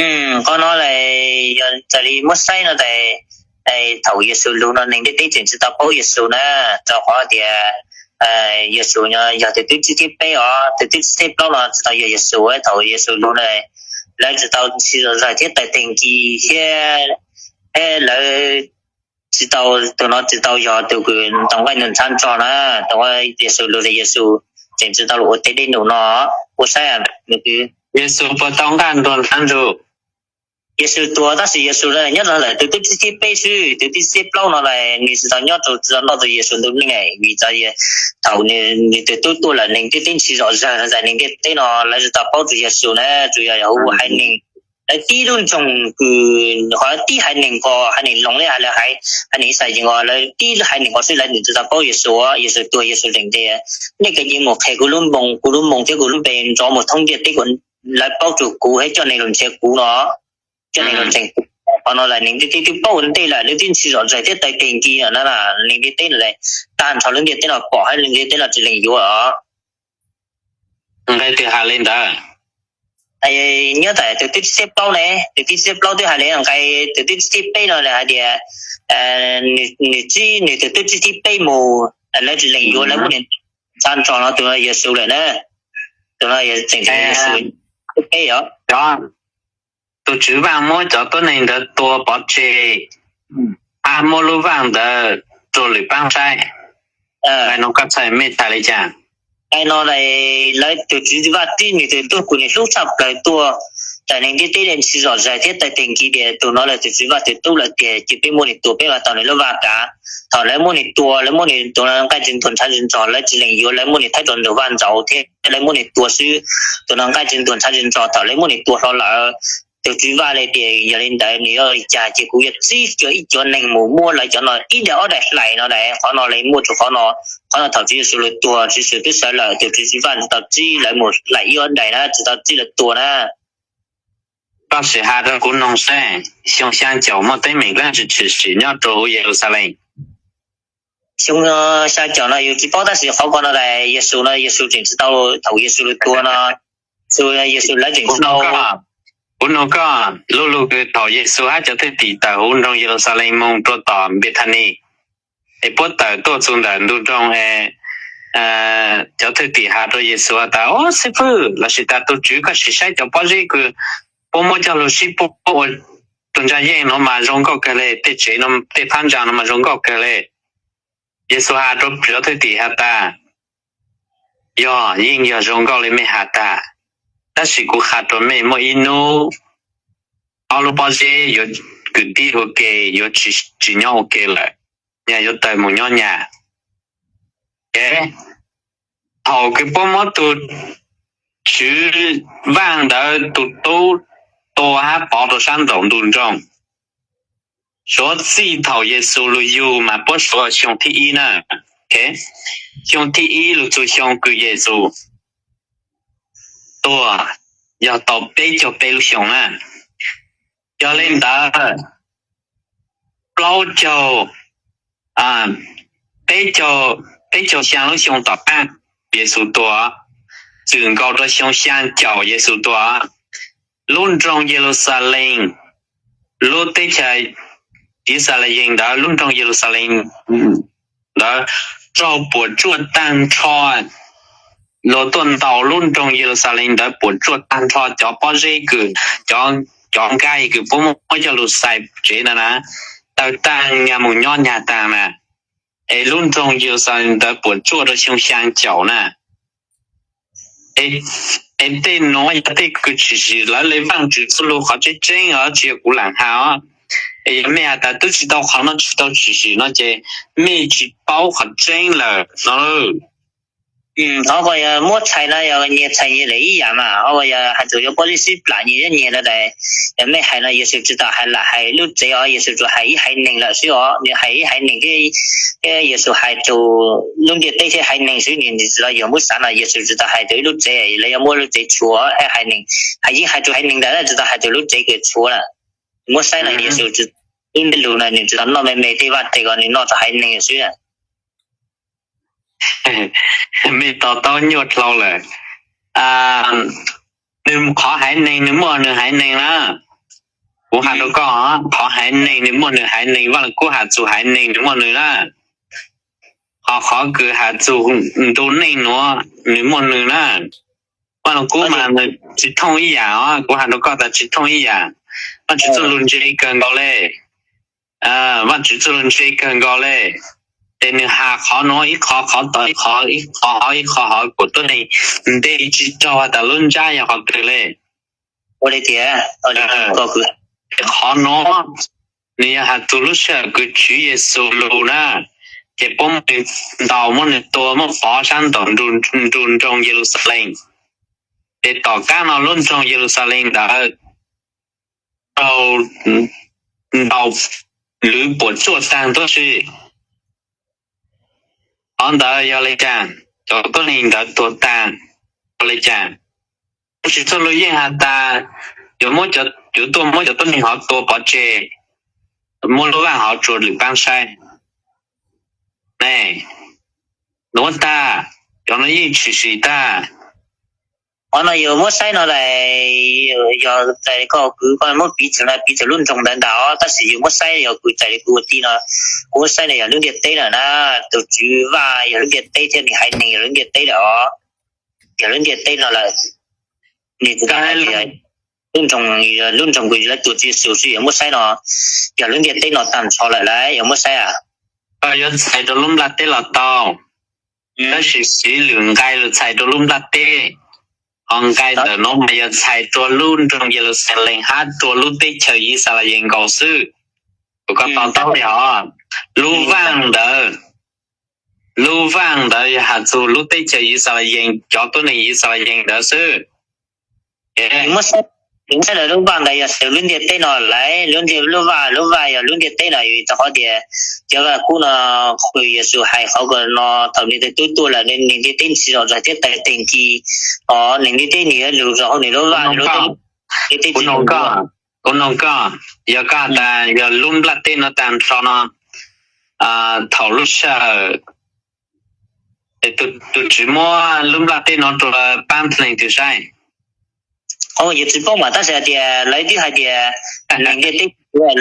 Qhov no lawm, yog raws li muab saib no tas, thaum Yexus lug no neeg ntiaj teb tseem tsis tau paub Yexus na, rau qhov tias Yexus yog tus thib tsib thiab peb os, tus thib tsib thiab plaub no tsis tau yog Yexus. Thaum Yexus lug no lawv tsis tau ntsis zog zag thiab tawm teeg kis thiab, lawv tsis tau, tus no tsis tau yog tus kws tau nqaij ntuag ntshav nrog na. Thaum Yexus lug tas Yexus tseem tsis tau los ua tej dej num no. Ua saib, Yexus puas tau nqaij ntuag ntshav nrug? Yexus tuag tab sis Yexus nyob rau ntawm tus thib tsib thiab peb xwb, tus thib tsib thiab plaub no lawm nws tsis tau nyob rau, tsis tau noj rau Yexus ntu neej, vim thaum nws tus tub tuaj lawm neeg ntiaj teb ntsis zog zag no tas neeg ntiaj teb no lawv tsis tau paub rau Yexus na, tsuas yog hu ua haiv neeg. Lawv tib lub nroog kws, qhov tib haiv neeg ko, haiv neeg Loos li hais, lawv haiv, haiv neeg Ixayees ko, lawv tib haiv neeg ko xwb lawv tseem tsis tau paub Yexus. Yexus tuag Yexus tseem tias, nej kav tsij mus qhia kuv lub moo, kuv lub moo thiab kuv lub npe nrov mus thoob ntiaj teb kom lawv paub rau kuv thiab coj neeg los nrhiav kuv no, coj neeg los ntseeg kuv. Qhov no lawm neeg ntiaj teb twb paub ua ntej lawm, lawv twb ntsis zog zag thiab tawm teeg kis no na, neeg ntiaj teb no lawm, tag nrho lub ntiaj teb no pom hab lub ntiaj teb no tsis lees yuav os. Nqe twg hais li ntawd? Nyob tas tus thib tsib thiab plaub ne, tus thib tsib thiab plaub twb hais li nqe, tus thib tsib thiab peb no hais tias nws tsib, nws tus tub tsib thib peb mus, lawv tsis lees yuav, lawv muab nws ntshav nrog no, tus no Yexus lawm na. Tus no tseem Yexus thib peb os. Tus Tswv Vaj muab cov tuab neeg ntawd tua pov tseg, hab muab lub vaaj ntawd rua lwm paab saib. Nqe no koj txhais mej txhais li cas? Nqe no lawv tus Tswv Vaj tsib nws tus tub kws nws hlub tshaj plawg tuaj, tas neeg ntiaj teb ntsis zog zag thiab tawm teeg kis tias tus no lawm tus Tswv Vaj tus tub lawm tiag, cia peb muab nws tua peb mam tau nws lub vaj kav. Thaum lawv muab nws tua, lawv muab nws tua nqaij tsis ntuag ntshav tsis nrog, lawv tsis lees yuav, lawv muab nws thawb rau ntug vaj nraud thiab lawv muab nws tua xwb. Tus no nqaij tsis ntuag ntshav tsis nrog, thaum lawv muab nws tua hlo lawm, tus Tswv Vaj li tias yog li ntawd nws yuav li cas ces kuv yuav tsib cov ib cov neeg mus muab lawv cov no ib daim ob daim hlais no na. Qhov no li muaj rua qhov no. Qhov no thaum Tswv Yexus lug tuag, Tswv Yexus twb sawv lawm, tus Tswv Vaj tsis tau tsib lawv mus hlais ib ob daim na, tsis tau tsib lawv tua na. Koj sim has rau kuv noog saib, xyoo xyaa caum muaj teeb meem dlaab tsi tshwm sim nyob rua huv Yeluxalees? Xyoo xyaa caum no yus tsis paub tab sis qhov ko no tas Yexus no Yexus tseem tsis tau, thaum Yexus lug tuag no, Yexus lawv tseem tsis tau. Kuv noog koj, lub lug kws thaum Yexus hab cov thwj tim tawm huv nroog Yeluxalees moog rua tom Npethanis, es puab tawm tuaj txug ntawm ntug nroog es cov thwj tim has rua Yexus has tas, Au xib fwb, lossis tas tug Tswv, koj sim saib cov pob zeb kws puab muab coj lug sib puab ua tug ntsa yeej no mas zoo nkauj kawg le, tej tsev no tej phab ntsa no mas zoo nkauj kawg le. Yexus has rua cov thwj tim has tas, Yog, yeej yog zoo nkauj le mej has tag, tab sis kuv qha rua mej, muaj ib nub ob lub pob zeb yuav kwv tib ua ke, yuav tsis nyob ua ke lawm, nyag yuav tawg mus nyob nyag. Thaum kws puab muab tug Tswv Vaaj ntawd tug tub tua hab pov rua saab nraum ntug nroog, suav txij thaum Yexus lug yug mas puab suav xyoo thib ib na. Xyoo thib ib lug txug xyoo kws Yexus tuag yog tau peb caug peb lub xyoo na. Yog li ntawd, plaub caug, peb caug xyaa lub xyoo tom qaab Yexus tuag, txwm nkaus rua xyoo xyaa caum Yexus tuag, lub nroog Yeluxalees, lub teb chaws Yixalayees ntawd, lub nroog Yeluxalees ntawd raug puam tsuaj taag nrho. Luag tuaj ntaus lub nroog Yeluxalees ntawd puam tsuaj taag nrho, cov pob zeb kws, cov nkaij kws puab muab coj lug xais tsev ntawd na, tawg taag nyag mus nyob nyag taag na. Es lub nroog Yeluxalees ntawd puam tsuaj rua xyoo xyaa caum na. Es tej nuav yog tej kws tshwm sim lawv le Vaajtswv txuj lug qhov tseeb tseeb os, tsis yog kuv laam has os. Es yog mej has tas tub tsis tau qhov no tsis tau tshwm sim no ces mej tsis paub qhov tseeb lawm no. Qhov ko yog muab txhais no yog nyias txhais nyias lawm ib yam mas, qhov ko yog has txug yuav pob zeb sib plam nyias yuav nyias no tas, yog mej hais no Yexus tsis tau hais lam hais lub tsev os, Yexus tsuas hais ib haiv neeg lawm xwb os, nws hais ib haiv neeg thiab, Yexus hais txug lub ntiaj teb thiab haiv neeg xwb, nws tsis tau yog muab xav no Yexus tsis tau hais txug ib lub tsev, lawv yuav muab lub tsev tshuav haiv neeg, hais yeej hais txug haiv neeg ntawd tsis tau hais txug lub tsev kws tshuav lawm. Muab saib no Yexus ib lub lug no nws tsis tau noj me me tej vaj tsev ko, nws noj rua haiv neeg xwb. Mej to taub nyuaj dlhau lawm. Nws qhov haiv neeg nws muaj nws haiv neeg na. Kuv has rau koj, qhov haiv neeg nws muaj nws haiv neeg, Vaj Lug Kub has txug haiv neeg nws muaj nws na. Ho qhov kws has txug ntu neej nuav nws muaj nws na. Vaj Lug Kub mas nws tsis thooj ib yam os, kuv has rau koj tas tsis thooj ib yam. Vaajtswv txuj lug ntse kawg nkaus le. Vaajtswv txuj lug ntse kawg nkaus le. Ces nws has qhov nuav ib qho, qhov tod ib qho, ib qho hov ib qho hov kuas tuab neeg ntes tsis raug has tas lub ntsab yog qhov twg le. Ua li tias, qhov nuav nws yog has txug lub sij hawm kws Tswv Yexus lug na, ces puab muab nws ntaus, muab nws tua, muab pov sab ntaus nrug nroog Yeluxalees. Ces tom qab no lub nroog Yeluxalees ntawd raug ntaus lwv puam tsuaj taag tuab si. Qhov ntawd yog le caag? Cov tuab neeg ntawd tuag taag yog le caag? Vaajtswv txuj lug yeej has tas yuav muab, yuav tuaj muab cov tuab neeg hov tua pov tseg, muab lub vaaj hov tsua lwm paab saib ne. Nuav tag, cov no yeej tshwm sim tag. Qhov no yus muab saib no las, yog txais koj kws koj muab piv txwv no piv txwv lub nroog ntawd ntag os, tab sis yus muab saib yog kws txais li kuv ua tij no, kuv muab saib no yog lub ntiaj teb lawm na. Tug Tswv Vaj yog lub ntiaj teb thiab nws haiv neeg yog lub ntiaj teb lawm os. Yog lub ntiaj teb no lawm, nws tsis tau hais tias lub nroog, lub nroog kws lawv tua Tswv Yexus xwb, yog muab saib no yog lub ntiaj teb no tag nrho lawm lauj, yog muab saib a. Koj yuav txhais rau lub nplaj teb los tau, tab sis siv lwm nqai lug txhais rau lub nplaj teb. Ho nqai ntawm nuav mas yog txhais rua lub nroog Yeluxalees hab rua lub teb chaws Yixalayees nkaus xwb. Kuv koj to taub li os, lub vaaj ntawd, lub vaaj ntawd yog has txug lub teb chaws Yixalayees, cov tuab neeg Yixalayees ntawd xwb. Muab saib lawm lub vaaj ntawd yog lub ntiaj teb no lauj, lub ntiaj, lub vaaj, lub vaaj yog lub ntiaj teb no, yog rau qhov tias cov Vaj Lug Kub no, kws Yexus hais qhov ko no thaum nws tub tuaj lawm neeg ntiaj teb tsis zom zaws thiab tais teeg ci, os neeg ntiaj teb nws yuav lug rau hauv nws lub vaaj lub teb. Kuv noog koj, yog koj has tas yog lub nplaj teb no tag nrho no, thaum lub sij hawm tus Tswv muab lub nplaj teb no rua paab leej twg saib? Yus tsis paub mas tab sis hais tias lawv twb hais tias neeg ntiaj teb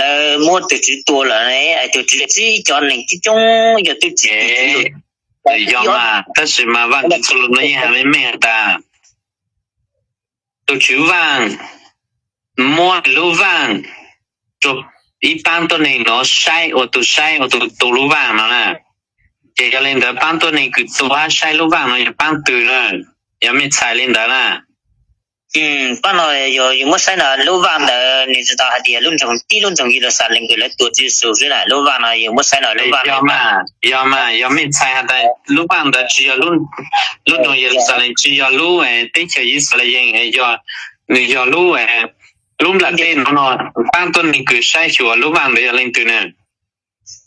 lawv muab tus Tswv tua lawm, tus Tswv txib cov neeg coob coob yog twb tsis, yog mas tab sis mas Vaajtswv txuj lug no yeej has meej meej has tas tus Tswv Vaaj muab lub vaaj rua ib paab tuab neeg nuav saib ua tus saib ua tus tu lub vaaj no na. Ces yog li ntawd paab tuab neeg kws tu hab saib lub vaaj no yog paab twg na? Yog mej txhais li ntawd na. Paab no yog yus muab saib no lub vaaj ntawd nws tsis tau hais tias lub nroog tib lub nroog Yeluxalees kws lawv tua Tswv Yexus xwb na, lub vaaj no yus muab saib no lub vaaj yog mas, yog mas, yog mej txhais has tas lub vaaj ntawd tsis yog lub nroog Yeluxalees, tsis yog lub teb chaws Yixalayees, yog, nws yog lub, lub nplaj teb no no, paab tuab neeg kws saib xyuas lub vaaj ntawd yog leej twg na?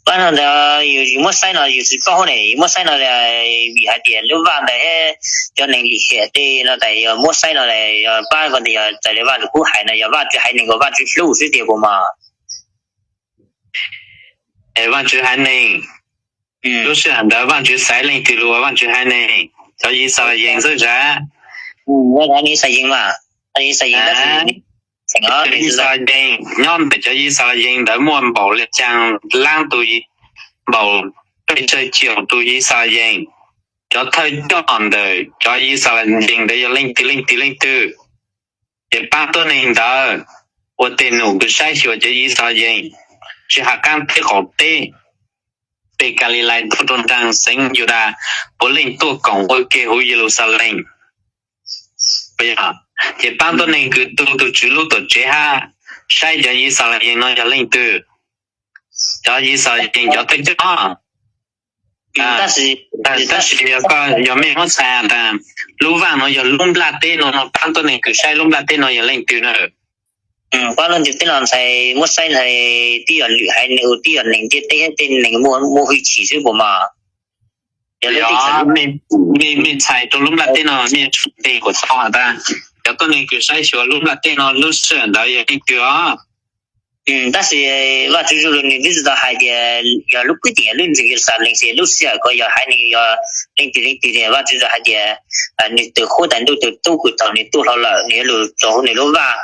Paab no ntawd yus muab saib no yus tsis paub ne, yus muab saib no vim hais tias lub vaaj ntawd cov neeg lim hiam tej no tas yog muab saib no yog paab ko ntawd yog raws li Vaaj Lug Kub hais no yog Vaajtswv haiv neeg uas Vaajtswv hlub xwb tiag puas mas? Vaajtswv haiv neeg, lub sij hawm ntawd Vaajtswv xaiv leej twg lug ua Vaajtswv haiv neeg? Cov Yixalayees xwb sav? Yixalayees, nyob ntawm cov Yixalayees ntawd muaj npaum le caag laab tus, npaum peb caug caum tus Yixalayees. Cov thawj coj ntawm cov Yixalayees ntawd yog leej twg leej twg leej twg? Ces paab tuab neeg ntawd ua tej num kws saib xyuas cov Yixalayees, tsis has qaab teb qaum teb, peg Kalilais tuaj rua nraag xeev Yudas, puav leej tuaj koom ua ke huv Yeluxalees. Ces paab tuab neeg kws tu tus Tswv lub tuam tsev hab saib cov Yixalayees no yog leej twg? Cov Yixalayees cov thawj coj. Tab sis yog koj, yog mej muab txhais tas lub vaaj no yog lub nplaj teb no no, paab tuab neeg kws saib lub nplaj teb no yog leej twg na? Paab lub ntiaj teb no ntxhais muab saib ntxhais twb yog lwm haiv neeg, twb yog neeg ntiaj teb, tej neeg muaj hwj chim xwb puas mas? Yog mej txhais rua lub nplaj teb no mej tsum teg kuas tau has tas cov tuab neeg kws saib xyuas lub nplaj teb no lub sij hawm ntawd yog leej twg os? Tab sis Vajtswv zoo li nws twb tsis tau hais tias yog lub kwj teb lub nroog Yeluxalees, lub sij hawm ko yog haiv neeg, yog leej twg leej twg tias Vajtswv tau hais tias nws tus qub tais ntuj tus tub kws thaum nws tuag hlo lawm nws yuav lug rau hauv nws lub vaj.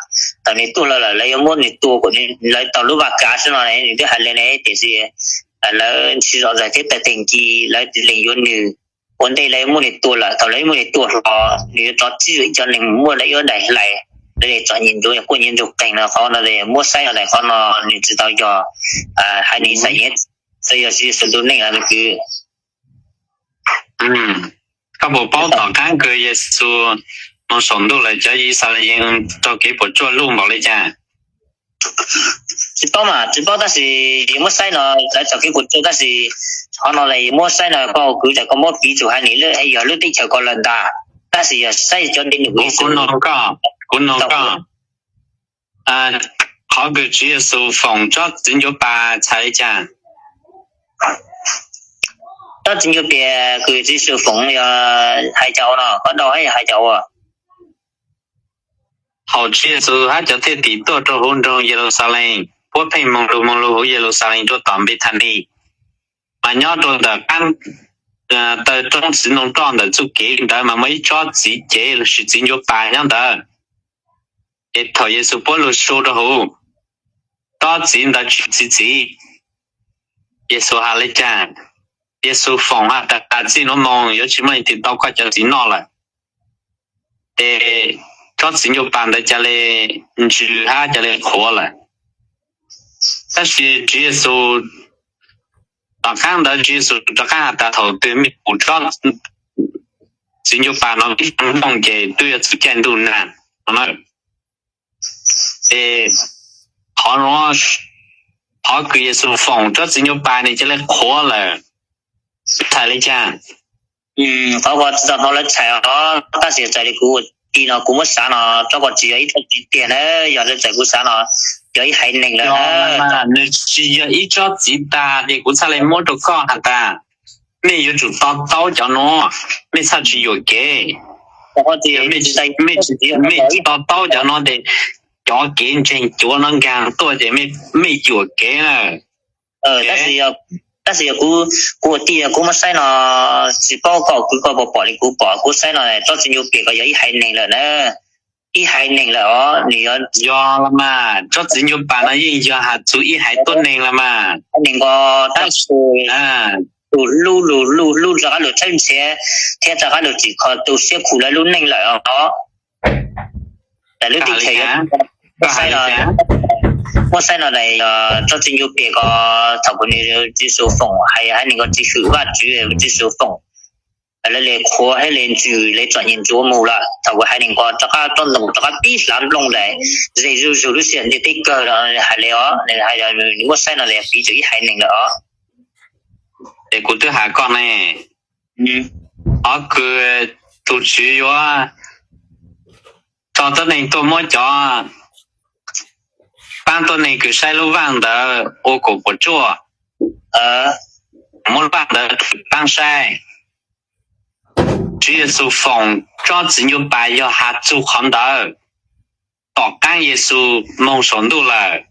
Thaum nws tuag hlo lawm lawv yuav muab nws tua kom lawv tau lub vaj kav xwb no ne, nws twb hais li ne. Tiam sis lawv ntshai zom zaws thiab tawm teeg ci, lawv lees yuav nws. Ua ntej lawv yuav muab nws tua lawm, thaum lawv yuav muab nws tua hlo, nws yuav rov txib ib cov neeg muaj daim iab daim hlais, lawv li txom nyem ntsuav, quaj nyiav ntsuav qees no. Qhov no muab saib no tas qhov no nws tsis tau yog haiv neeg Yixalayees, txawm yog Tswv Yexus tus neeg los kwv. Koj puas paub tom qab kws Yexus moog saum ntuj lawm cov Yixalayees raug kev puas tsuaj luj npaum li cas? Tsis paub mas, tsis paub, tab sis yus muab saib no lawv raug kev puas tsuaj, tab sis qhov no yus muab saib no koj kwv tas koj muab piv txug haiv neeg yog lub teb chaws ko lawm ntag, tab sis yog saib cov dej num Kuv, kuv nug koj, kuv nug koj, qhov kws Tswv Yexus foom tsob txiv ncuav pas txhais li cas? Tsob txiv ncuav pas kws Tswv Yexus foom yog hais cas ua no, koj ntau hab yog hais cas ua? Thaum Tswv Yexus hab cov thwj tim tuaj rau huv nroog Yeluxalees, puab pheej moog lug moog lug huv Yeluxalees rua tom Npethanis, mas nyob rua ntawm qab taw roob txiv ntoo roj ntawm txuj kev ntawd mas muaj ib tsob txiv cev lossis txiv ncuav pas nyob ntawd. Ces thaum Yexus puab lug su rua huv, tsob txiv ntawd tsis txiv txiv. Yexus has le caag? Yexus foom has tas, txij nuav moog yuav tsis muaj leej twg tau koj cov txiv noj lawm. Ces tsob txiv ncuav pas ntawd ca le ntsws hab ca le qhuav lawm. Tab sis Tswv Yexus, tom qaab ntawd Tswv Yexus rov qaab has tas, thaum twg mej pum tsob txiv ncuav pas no pib hla nplooj ces twb yuav txug caij ntuj nag no na. Ces qhov, qhov kws Yexus foom tsob txiv ncuav pas nws ca le qhuav lawm, txhais li cas? Qhov ko tsis tau hnov lawv txhais os, tab sis txawm li kuv ua tij no kuv muab xav no tsob ko tsis yog ib tsob txiv tiag na, yog li txawm kuv xav no yog ib haiv neeg lawm. Nws tsis yog ib tsob txiv tag ces kuv txhaj le muab rau koj has tas, mej yuav tsum to taub cov nuav, mej txhaj tsis yuam kev. Mej tsis to taub cov nuav ces cov kev ntseeg cuav no nkaag tuaj ces mej yuam kev na. Tab sis yog kuv ua tij kuv muab saib no, tsis paub koj kwv koj puas pom li kuv pom, kuv saib no tsob txiv ncuav pas ko yog ib haiv neeg lawm na. Ib haiv neeg lawm os, nws yog, yog los mas, tsob txiv ncuav pas no yeej yog has txug ib haiv tuab neeg los mas. Haiv neeg ko tab sis tus hlub lug, lug hlub rov qab lug tshawb nrhiav thiab rov qab lug tsim kho tu siab khu lawv lub neej lawm os. Lub teb chaws, muab saib no tas yog tsob txiv ncuav pas ko, thaum kuv nws Tswv Yexus foom hais haiv neeg ko tsis hwm Vajtswv, Tswv Yexus foom lawv le qhuav hab le ntsws le txom nyem ntsuav mus lawm. Thaum kuv haiv neeg ko rov qab tsob ntoo rov qab pib hlav nplooj tas, ze zuj zug lub sij hawm ntiaj teb kawg los hais le os, muab saib no tas piv txug ib haiv neeg lawm os. Es kuv twb has koj ne, qhov kws tug Tswv yuav tso tuab neeg tuaj muab cov paab tuab neeg kws saib lub vaaj ntawd ua kom puas tsuaj, muab lub vaaj ntawd paab saib. Tswv Yexus foom tsob txiv ncuav pas yog has txug qhov ntawd. Tom qaab Yexus moog saum ntuj lawm,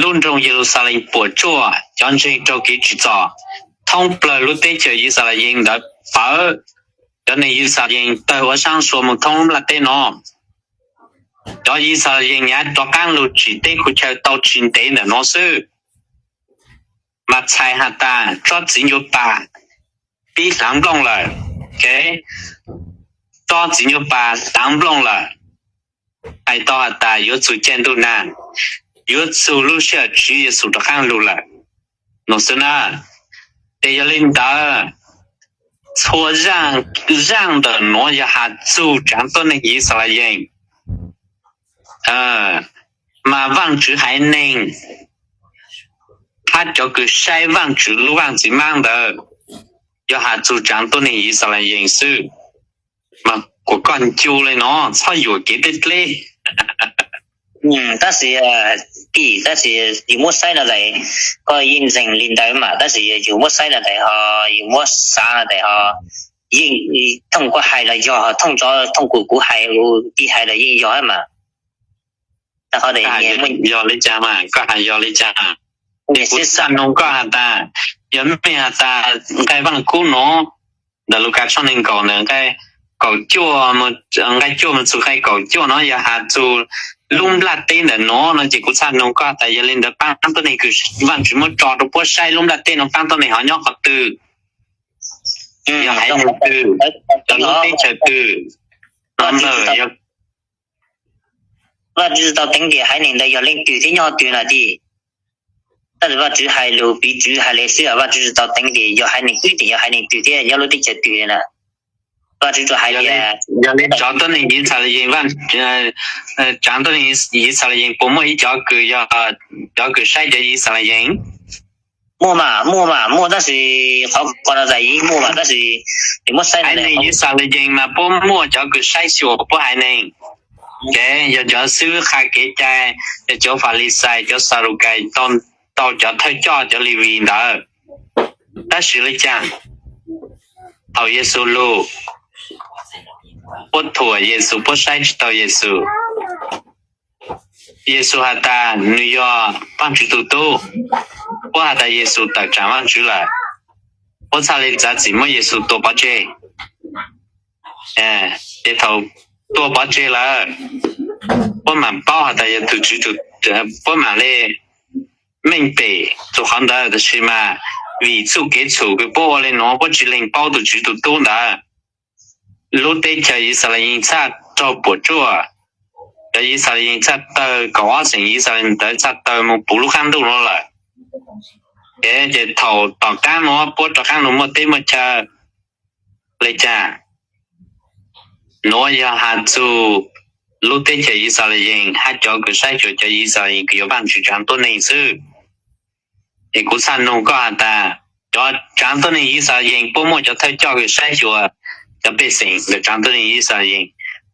lub nroog Yeluxalees puas tsuaj, cov ntseeg raug kev tsim txom, thoob plawg lub teb chaws Yixalayees ntawd pawv, cov neeg Yixalayees tawg ua saab sua moog thoob nplaj teb no. Cov Yixalayees nyav rov qaab lug tsim teb khu chaw tau tsis ntev ntawm nuav xwb, mas txhais has tas tsob txiv ncuav pas pib hlav nplooj lawm. Tsob txiv ncuav pas hlav nplooj lawm, hais tau has tas yuav txug caij ntuj nag, yuav txug lub sij hawm Tswv Yexus rov qaab lug lawm no xwb na. Ces yog li ntawd, txhua zaaj ntawm nuav yog has txug tsaav tuab neeg Yixalayees, mas Vaajtswv haiv neeg hab cov kws saib Vaajtswv lub vaaj txiv maab ntawd yog has txug tsaav tuab neeg Yixalayees xwb. Mas kuas koj ncu le no, txhob yuam kev dleb dleb. Tab sis, tab sis yus muab saib no tas, koj yeej ntseeg li ntawd mas, tab sis yus muab saib no tas ho, yus muab xav no tas ho, yeej thooj koj hais los yog, thooj, thooj kuv, kuv hais, kuv tij hais los yeej yog mas. Yog li cas mas koj hais yog li cas? Kuv txaj nug koj has tas, yog mej has tas nqai Vaaj Lug Kub nuav, ntawm Lukas tshooj neeg nkaum ntawm nqai kaum cuaj, nqai cuaj mus txug nqai kaum cuaj no yog has txug lub nplaj teb ntawm nuav no ces kuv txaj nug koj tas yog li ntawd paab tuab neeg kws Vaajtswv muab tso rua puab saib lub nplaj teb nuav paab tuab neeg ho nyob qhov twg? Yog haiv neeg twg? Cov lub teb chaws twg? No ntawd Vaajtswv tsi tau teev tias haiv neeg ntawd yog leej twg thiab nyob twg na tij. Tab sis Vaajtswv hais lug piv txwv hais le xwb, Vaajtswv tsi tau teev tias yog haiv neeg twg, yog haiv neeg twg thiab nyob lub teb chaws twg na. Vaajtswv tsuas hais tias yog li cov tuab neeg Yixalayees, tsaav tuab neeg Yixalayees puas muaj ib cov kws yog cov kws saib cov Yixalayees? Muaj mas, muaj mas, muaj tab sis qhov ko no tas yeej muaj mas tab sis muab saib haiv neeg Yixalayees mas puab muaj cov kws saib xyuas puab haiv neeg. Ces yog cov xib hwb qha kev cai, yog cov Falixais, cov Xadukais, tau cov thawj coj cov Levis ntawd. Tab sis li cas thaum Yexus lug, puab thuam Yexus, puab saib tsi tau Yexus. Yexus has tas nws yog Vaajtswv tug tub, puab has tas Yexus tawm tsaam Vaajtswv lawm, puab txhaj li txav txim muab Yexus tua pov tseg. Ces thaum tua pov tseg lawm, puab maam paub has tas yog tug Tswv, puab maam le meej pem txug qhov ntawd, tab sis mas vim txuj kev txhum kws puab ua le nuav puab tsi lees paub tug Tswv tug tub ntawd. Lub teb chaws Yixalayees txhaj raug puam tsuaj, cov Yixalayees txhaj tawg, kaum ob xeem Yixalayees ntawd txhaj tawg moog puv lub qaab ntuj nuav lawm. Ces, ces thaum tom qaab nuav puab rov qaab lug muaj teb muaj chaw li cas? Nuav yog has txug lub teb chaws Yixalayees hab cov kws saib xyuas cov Yixalayees kws yog Vaajtswv tsaav tuab neeg xwb. Es kuv txhaj nug koj has tas, cov tsaav tuab neeg Yixalayees puab muaj cov thawj coj kws saib xyuas cov pej xeem ntawm tsaav tuab neeg Yixalayees,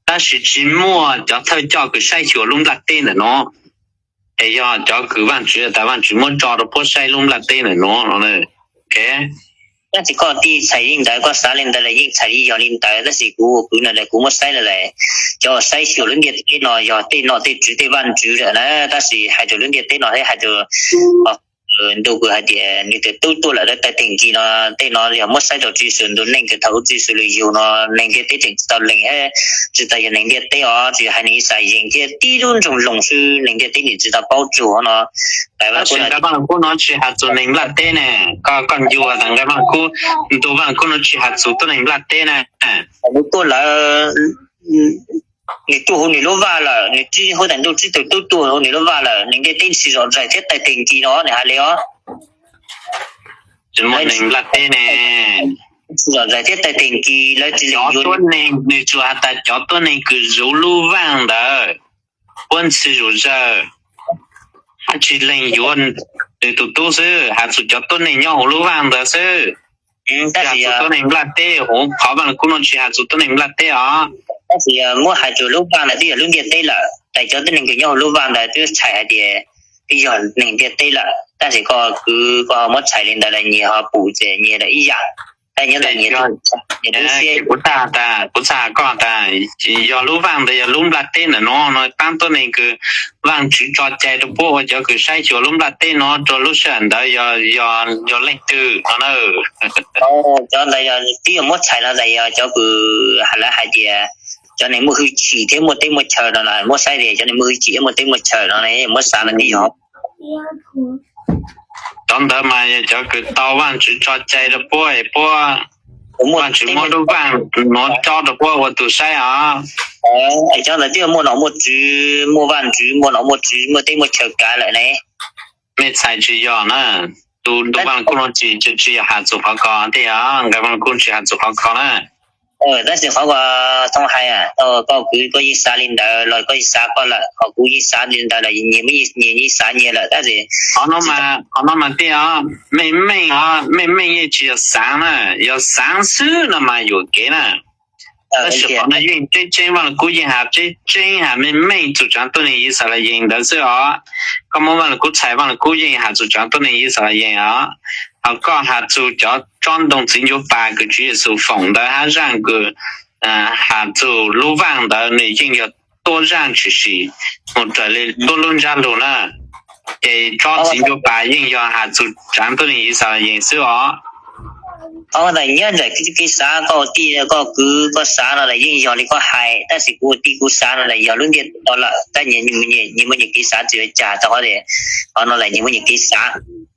tab sis tsi muaj cov thawj coj kws saib xyuas lub nplaj teb ntawm nuav, es yog cov kws Vaajtswv tas Vaajtswv muab tso rua puab saib lub nplaj teb ntawm nuav no. Tab sis koj tij txhais li ntawd, koj xav li ntawd los yeej txhais li yog li ntawd, tab sis kuv ua kwv no los kuv muab saib lawm, cov saib xyuas lub ntiaj teb no yog tej nom tej tswv tej vaaj tswv lawm na, tab sis hais rua lub ntiaj teb no thiab hais rua ntu kws hais tias nws tus tub tuaj lawm lawv taw teeg kis no, tej no yog muab saib rua Tswv Yexus ntu neej kws thaum Tswv Yexus lug yug no neeg ntiaj teb tseem tsi tau lees, tsi tau yog neeg ntiaj teb os, tsuas yog haiv neeg Yixalayees thiab tib lub nroog Loos xwb, neeg ntiaj teb nim tsi tau paub txug no. Tab sis nqai Vaaj Lug Kub no tsi has txug neeg nplaj teb ne, koj, koj ncua tas nqai Vaaj Lug Kub, ntu Vaaj Lug Kub no tsi has txug tuab neeg nplaj teb na. Nws tuaj lawm, nws tuaj huv nws lub vaaj lawm, nws tsib huab tais ntuj tsib tug tub tuaj huv nws lub vaaj lawm, neeg ntiaj teb tsi zom zaws thiab taw teeg kis no nws hais li os. Tsi muaj neeg nplaj teb ne. Tsi zom zaws thiab taw teeg kis lawv tsi lees yuav. Tuab neeg, nws tsuas has tas cov tuab neeg kws zuv lub vaaj ntawd, puab tsi zom zaws, hab tsi lees yuav nws tus tub xwb, has txug cov tuab neeg nyob huv lub vaaj ntawd xwb. Tsi has txug tuab neeg nplaj teb, huv qhov Vaaj Lug Kub no tsi has txug tuab neeg nplaj teb os. Tab sis yog muab hais txug lub vaaj ntawd twb yog lub ntiaj teb lawm, tas cov tuab neeg kws nyob huv lub vaaj ntawd twb txhais hais tias twb yog neeg ntiaj teb lawm, tab sis koj kwv koj muab txhais li ntawd los nyias ho pum ces nyias lawm ib yam. Nyob ntawm nyias, kuv txhaj, kuv txhaj has koj tas yog lub vaaj ntawd yog lub nplaj teb ntawm nuav no, paab tuab neeg kws Vaajtswv tso cai rua puab ua cov kws saib xyuas lub nplaj teb no rua lub sij hawm ntawd yog, yog leej twg no na? Cov ntawd yog twb yog muab txhais no tas yog cov kws lawv hais tias cov neeg muaj hwj chim thiab muaj teb muaj chaw no, muab saib tias cov neeg muaj hwj chim thiab muaj teb muaj chaw no, muab xav no twb yog. Cov ntawd mas yog cov kws tau Vaajtswv tso cai rua puab, puab, Vaajtswv muab lub vaaj nuav cob rua puab ua tug saib os. Cov ntawd twb yog muaj nom muaj tswv, muaj vaaj tswv, muaj nom muaj tswv, muaj teb muaj chaw kav lawm ne. Mej txhais tsi yog na, tus, tus Vaaj Lug Kub no tsi, tsi yog has txug qhov ko tiag os, nqai Vaaj Lug Kub tsi has txug qhov ko na. Tab sis qhov ko thoob hais, koj kwv koj yeej xav li ntawd los koj yeej xav koj lawm, ho kuv yeej xav li ntawd los nyias, nyias yeej xav nyias lawm tab sis qhov no mas tiag os, meej meej os, meej meej yeej tsi yog xaav na, yog xaav xwb no mas yuam kev na. Tab sis qhov no yeej tseeb tseeb, Vaaj Lug Kub yeej has tseeb tseeb, has meej meej txug tsaav tuab neeg Yixalayees ntawd xwb os. Koj muab Vaaj Lug Kub txhais, Vaaj Lug Kub yeej has txug tsaav tuab neeg Yixalayees os. Ho koj has txug cov tsob ntoo txiv ncuav pas kws Tswv Yexus foom ntawd hab zaaj kws has txug lub vaaj ntawd nws yeej yog tuab zaj tshwm sim mus raws li tuab lub ntsab lug na. Ces tsob txiv ncuav pas yeej yog has txug tsaav tuab neeg Yixalayees xwb os. Qhov ntawm nyob ntawm kev xav koj ua tij koj kwv koj xav no lawm yeej yog li koj hais, tab sis kuv ua tij kuv xav no lawm yog lub ntiaj teb no lawm, tab nyias muaj nyias kev xav tsis ua cas, rau qhov tias qhov no lawm nyias muaj nyias kev xav.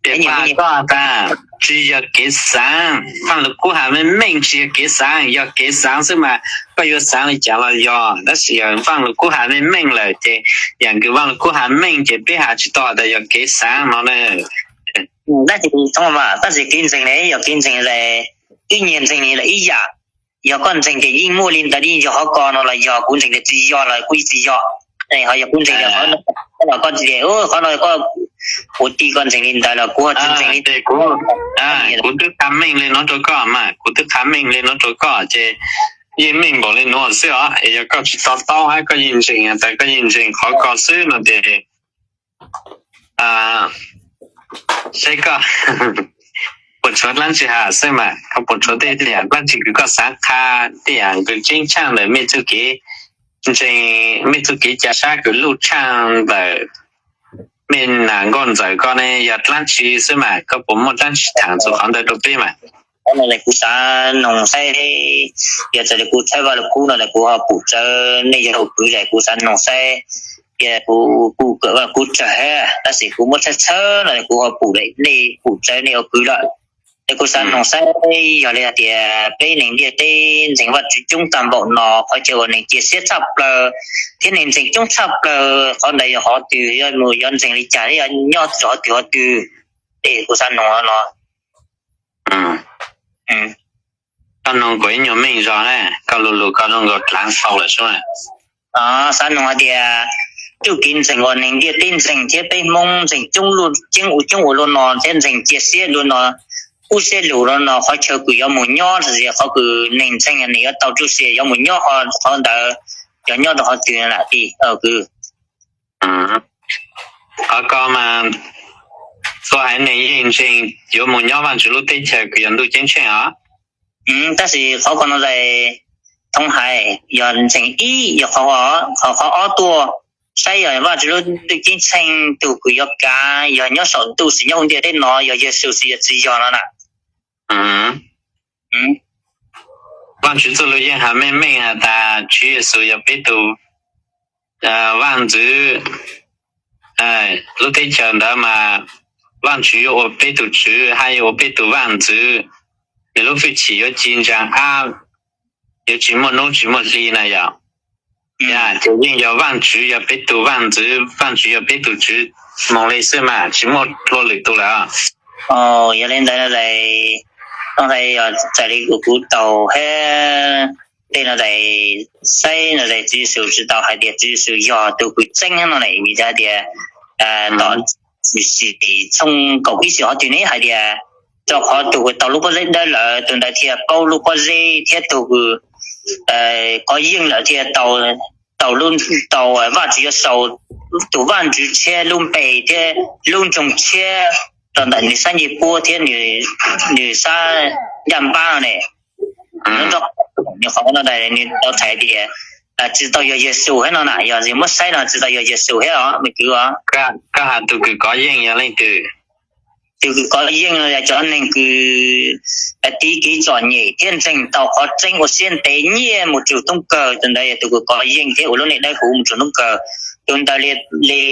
Ces nyias muaj nyias koj tas tsis yog kev xaav, Vaaj Lug Kub has meej meej tsis yog kev xaav, yog kev xaav xwb mas koj yuav xaav li cas los yog, tab sis yog Vaaj Lug Kub has meej meej lawm ces yam kws Vaaj Lug Kub has meej ces peb has tsis tau tas yog kev xaav no na. Tab sis, tab sis kev ntseeg ne yog kev ntseeg, ib nyias ntseeg ib yam. Yog koj ntseeg tias yeej muaj li ntawd yeej yog qhov ko no los yog kuv ntseeg tias tsis yog los kuj tsis yog. Ho yog kuv ntseeg tias qhov no, koj tsis tias qhov no koj ua tij koj ntseeg li ntawd los kuv ho tsis ntseeg li. Kuv twb qha meej li no rau koj mas, kuv twb qha meej li no rau koj ces yeej meej npaum li nuav xwb os. Es yog koj tsis to taub hab koj yeej ntseeg tas koj yeej ntseeg qhov ko xwb no ces saib koj puas tshuav dlaab tsi has xwb mas, koj puas tshuav tej yam dlaab tsi kws koj xaav qha, tej yam kws tseeb tshaaj ntawm mej txuj kev ntseeg, mej txuj kev ca sab kws luj tshaaj ntawm mej nam nkauj ntxawm ko ne yog dlaab tsi xwb mas, koj puas muaj dlaab tsi thaam txug qhov ntawd rau peb mas. Qhov no kuv xav noog saib, yog txawm li kuv tshawb Vaaj Lug Kub no kuv ho pum tsawv, nej yog ua kwv lawm kuv xav noog saib, kuv kuj kawm Vaaj Lug Kub tsawg hab tab sis kuv muab tshawb tshawb no kuv ho pum, nej pum tsawv nej ua kwv lawm. Es kuv xav noog saib yog li hais tias peb neeg ntiaj teb ntseeg Vaajtswv coob tag npaum no, qhov chaw uas neeg cia siab tshaj plawg thiab neeg ntseeg coob tshaj plawg, qhov ntawd yog qhov twg, yog mus yuav ntseeg li cas, yog nyob rau qhov twg qhov twg? Es kuv xav noog no. Koj noog kuv ib nyuag meej zog na, koj lug lug koj noog nkaus dlaav xaus lawm sub na. Xav noog hais tias txuj kev ntseeg uas neeg ntiaj teb ntseeg thiab peb Hmoob ntseeg coob, coob ua luaj no thiab ntseeg cia siab luaj no, kub siab lug luaj no, qhov chaw kws yuav mus nyob, qhov kws neeg ntseeg neeg yuav tau txuj sia yuav mus nyob, qhov ntawd yog nyob rau qhov twg na kwv? Qhov ko mas txhua haiv neeg yeej ntseeg yuav mus nyob Vaajtswv lub teb chaws kws yog ntuj ceeb tsheej os. Tab sis qhov ko no thoob haiv yog ntseeg ib yog qhov, qhov ob tuaj saib yog Vaajtswv lub ntuj ceeb tsheej tug kws yuav kav yog nyob saum ntuj xwb nyob hauv ntiaj teb no yog Yexus xwb yog tsis yog no na. Vaajtswv txuj lug yeej has meej meej has tas Tswv Yexus yog peb tug vaaj ntxwv. Lub teb chaws ntawd mas Vaajtswv yuav ua peb tug tswv hab yuav ua peb tug vaaj ntxwv. Nws lub hwj chim yuav ci ntsaa ab, yuav tsis muaj nub tsis muaj hli na yog. Ces yeej yog Vaajtswv yog peb tug vaaj ntxwv, Vaajtswv yog peb tug tswv moog li xwb mas tsis muaj dlua lwm tug lawm. Yog li ntawd no, txawm li kuv taug hab tej no saib no Tswv Yexus tsis tau hais tias Tswv Yexus yog tug kws txeeb no na, vim hais tias tom Filipiv tshooj kaum ib xyoo qhov twg ne hais tias rau qhov tug kws tau lub pob zeb dawb lawm tug ntawd thiaj paub lub pob zeb thiab tug kws kov yeej lawm thiaj tau, tau Vaajtswv yuav sau tug vaaj ntxwv tshiab lub npe thiab lub ntsoog tshiab rau ntawm nws sab ncej puab thiab nws sab ncaj npab no ne. Nws qhov no nws tau hais tias tsis tau yog Yexus hab no na, yog muab saib no tsis tau yog Yexus hab os me kwv os. Koj has tug kws kov yeej yog leej twg? Tug kws kov yeej yog cov neeg kws tiv kev txom nyem thiab ntseeg tau qhov tseeb ua siab ntev nyiaj mus rua toob kawg, tug ntawd yog tug kws kov yeej thiab ua lub neej dawb huv mus rua toob kawg. Tug ntawd li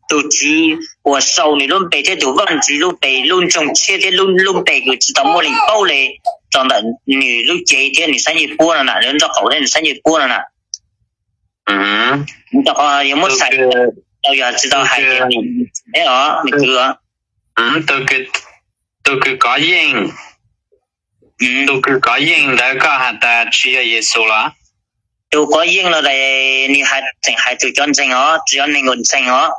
tug tswv uas sau nws lub npe thiab tug vaaj ntxwv lub npe, lub ntsoog tshiab thiab lub npe kws tsis tau muaj leej paub li rau ntawm nws lub cev thiab nws sab ncej puab no na, lub nraub qaum thiab nws sab ncej puab no na. Rau qhov yog muab saib tau yog tsis tau hais tias os me kwv os. Tug kws kov yeej, tug kws kov yeej ntawd koj has tas tsis yog Yexus los? Tug kov yeej no tas nws hais tseem hais tug cov ntseeg os, tsis yog neeg ua ntseeg os.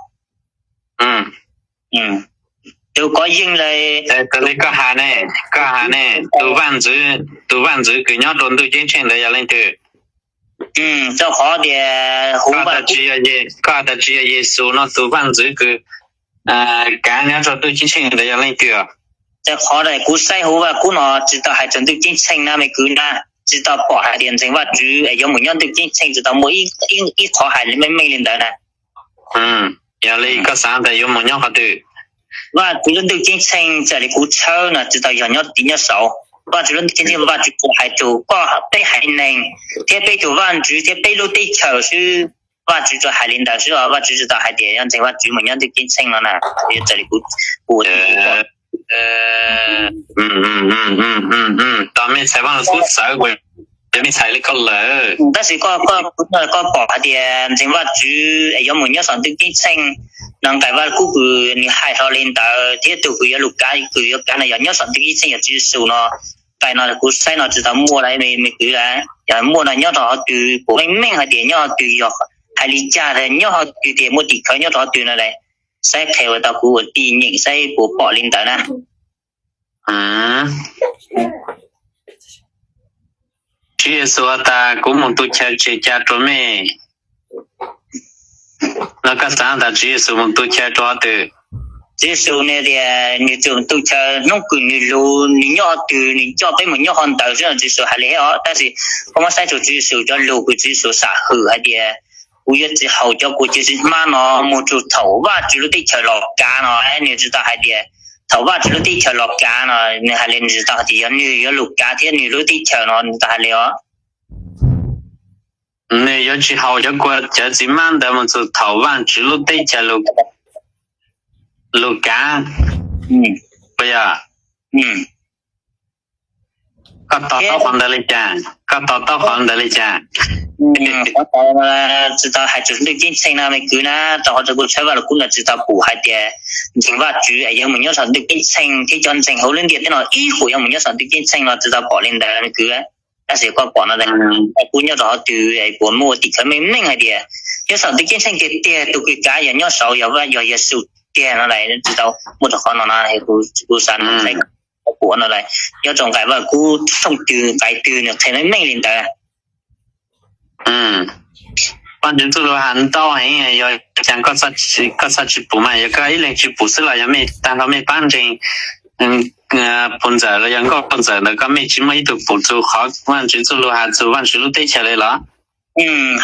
Tug kov yeej li koj has ne, koj has ne, tug vaaj ntxwv, tug vaaj ntxwv kws nyob rua ntuj ceeb tsheej ntawd yog leej twg? Rau qhov tias huv, koj has tas tsis yog Yexus no, tug vaaj ntxwv kws kav nyob rua ntuj ceeb tsheej ntawd yog leej twg? Rau qhov kuv saib huv Vaaj Kub no tsis tau hais txug ntuj ceeb tsheej na me kwv na, tsis tau pom hais tias ntseeg Vajtswv es yuav mus nyob ntuj ceeb tsheej, tsis tau muaj ib qhov hais li meej meej li ntawd na. Yog li koj xav tias yuav mus nyob qhov twg? Vajtswv lub ntuj ceeb tsheej raws li kuv tshawb no tsis tau yog nyob tim nyob saud. Vajtswv lub ntuj ceeb tsheej Vajtswv tsuas hais rau koj, peb haiv neeg, thiab peb tus vaj ntxwv thiab peb lub teb chaws xwb. Vajtswv tsuas hais li ntawd xwb os, Vajtswv tsis tau hais tias yog ntseeg Vajtswv mus nyob ntuj ceeb tsheej no na. Raws li kuv, kuv tos mej txhais Vaj Lug Kub txawv, mej txhais li koj lawm. Tab sis koj, koj pom hais tias ntseeg Vajtswv es yuav mus nyob saum ntuj ceeb tsheej no, nqaim Vaj Lug Kub kws nws hais hlo li ntawd thiab tug kws yuav lug kav, kws yuav kav no yog nyob saum ntuj ceeb tsheej yog Tswv Yexus no. Nqaim no kuv saib no tsis tau muaj li me kwv, yog muaj no nyob rau qhov twg, puas meej meej hais tias nyob qhov twg, yog hais li cas, nyob qhov twg tias muaj tim khawv nyob rau qhov twg no lawm. Saib qhia ua tau kuv ua tij nyeem saib puas pom li ntawd na. Tswv Yexus has tas kuv mus tu chaw tseg ca rua mej. Los koj xaav tas Tswv Yexus mus tu chaw rua qhov twg? Tswv Yexus nws tias nws tseem tu chaw, hnub kws nws lug nws nyob qhov twg nws coj peb mus nyob qhov ntawd xwb no Tswv Yexus hais li os. Tab sis koj muab saib rua Tswv Yexus cov lug kws Tswv Yexus sam hwm hais tias kuv yuav tsis haus cov kua txiv hmab no mus txug thaum Vajtswv lub teb chaws los kav no, nws tsis tau hais tias thaum Vajtswv lub teb chaws los kav no, nws hais li nws tsis tau hais tias yog nws yuav lug kav thiab nws lub teb chaws no, nws tsis tau hais li os. Nws yuav tsis haus cov kua cov txiv hmab ntawd mus txug thaum Vajtswv lub teb chaws lug kav. Puas yog? Koj to taub qhov ntawd li cas? Koj to taub qhov ntawd li cas? Tsis tau hais txug ntuj ceeb tsheej no me kwv na, rau qhov kuv tshawb Vaj Lug Kub no tsis tau pum hais tias ntseeg Vajtswv es yuav mus nyob saum ntuj ceeb tsheej thiab cov ntseeg hauv lub ntiaj teb no ib huam yuav mus nyob saum ntuj ceeb tsheej no tsis tau pom li ntawd me kwv. Tab sis koj pom no, kuv nyob rau qhov twg puas muaj ua tim khawv meej meej hais tias nyob saum ntuj ceeb tsheej tiag tiag tug kws kav yog nyob saud yog Vaj yog Yexus tiag no lawm, tsis tau muaj rau qhov no no, kuv xav qhia pum no lawm, nyob rau nqaim Vaj Lug Kub tshooj twg nqaim twg nws qhia meej meej li ntawd. Vaj Tswv txuj lug has ntau heev, yog cas koj txhaj tsis pum mas, yog koj ib leeg tsis pum xwb los yog mej tag nrho mej pab ntseeg Phum Ntxawm los yog Nkauj Ntxawm ntawd koj mej tsis muaj ib tug pum txug qhov Vaj Tswv txuj lug has txug Vaj Tswv lub teb chaws li los?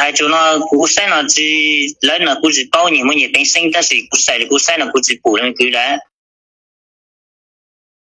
Hais txug no kuv saib no tsis, lawv no kuv tsis paub nyias muaj nyias peev xeeb, tab sis kuv saib li kuv saib no kuv tsis pum li kwv lawm.